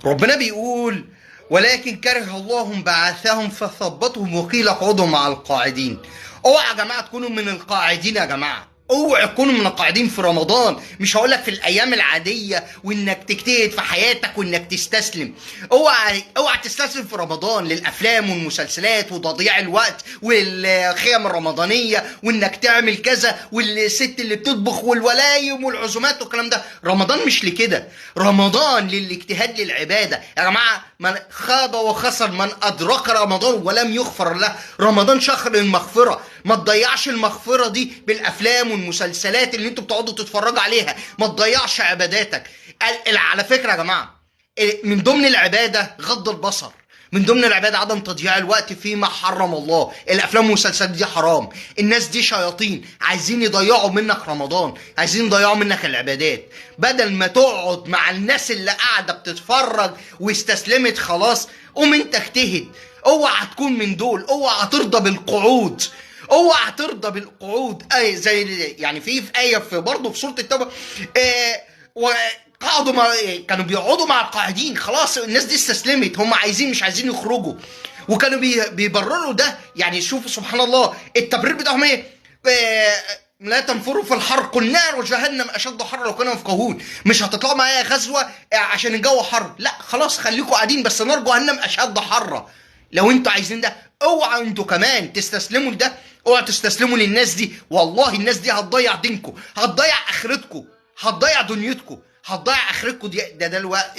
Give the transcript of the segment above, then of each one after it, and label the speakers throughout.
Speaker 1: ربنا بيقول ولكن كره الله بعثهم فثبطهم وقيل اقعدوا مع القاعدين. اوعى يا جماعة تكونوا من القاعدين يا جماعة، اوعى تكونوا من القاعدين في رمضان. مش هقولك في الايام العادية وانك تجتهد في حياتك وانك تستسلم. اوعى تستسلم في رمضان للافلام والمسلسلات وتضييع الوقت والخيم الرمضانية وانك تعمل كذا والست اللي بتطبخ والولايم والعزومات والكلام ده. رمضان مش لكده، رمضان للاجتهاد للعبادة يا جماعة. من خاب وخسر من ادرك رمضان ولم يغفر له. رمضان شهر المغفرة، ما تضيعش المغفرة دي بالافلام والمسلسلات اللي انتوا بتقعدوا تتفرجوا عليها، ما تضيعش عباداتك. على فكرة يا جماعة، من ضمن العبادة غض البصر، من ضمن العبادة عدم تضييع الوقت فيما حرم الله. الافلام والمسلسلات دي حرام، الناس دي شياطين عايزين يضيعوا منك رمضان، عايزين يضيعوا منك العبادات. بدل ما تقعد مع الناس اللي قاعدة بتتفرج واستسلمت خلاص، قوم انت اجتهد. اوعى تكون من دول، اوعى ترضى بالقعود، اوعى ترضى بالقعود. اي زي يعني في ايه في برضه في سورة التوبة، وقعدوا مع، كانوا بيقعدوا مع القاعدين. خلاص الناس دي استسلمت، هم عايزين مش عايزين يخرجوا، وكانوا بيبرروا ده. يعني شوفوا سبحان الله التبرير بتاعهم ايه؟ لا تنفروا في الحر، قل نار جهنم اشد حر لو كانوا يفقهون. مش هتطلعوا معايا غزوة عشان الجو حر، لا خلاص خليكم قاعدين، بس نار جهنم اشد حره لو انتوا عايزين ده. اوعوا انتوا كمان تستسلموا لده، اوعوا تستسلموا للناس دي. والله الناس دي هتضيع دينكم، هتضيع اخرتكم، هتضيع دنيتكم، هتضيع اخرتكم. دي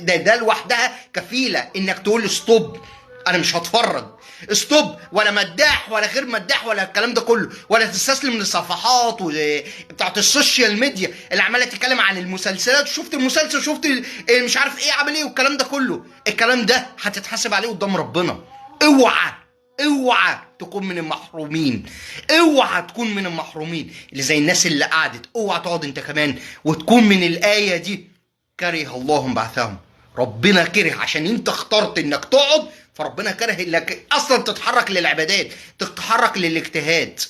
Speaker 1: ده لوحدها كفيله انك تقول stop، انا مش هتفرج، stop، ولا مداح ولا غير مداح ولا الكلام ده كله، ولا تستسلم للصفحات بتاعت ال social media اللي عماله تتكلم عن المسلسلات، شفت المسلسل، شفت مش عارف ايه عمل ايه والكلام ده كله. الكلام ده هتتحاسب عليه قدام ربنا. اوعى اوعى تكون من المحرومين، اوعى تكون من المحرومين اللي زي الناس اللي قعدت. اوعى تقعد انت كمان وتكون من الآية دي، كره الله بعثهم. ربنا كره عشان انت اخترت انك تقعد، فربنا كره انك اصلا تتحرك للعبادات، تتحرك للاجتهاد.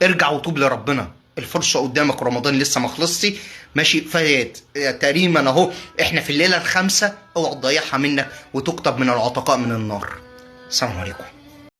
Speaker 1: ارجع وتوب لربنا، الفرصة قدامك، رمضان لسه ما خلصش، ماشي فات تقريبا اهو، احنا في الليلة الخامسة. اوعى تضيعها منك وتكتب من العتقاء من النار. السلام عليكم.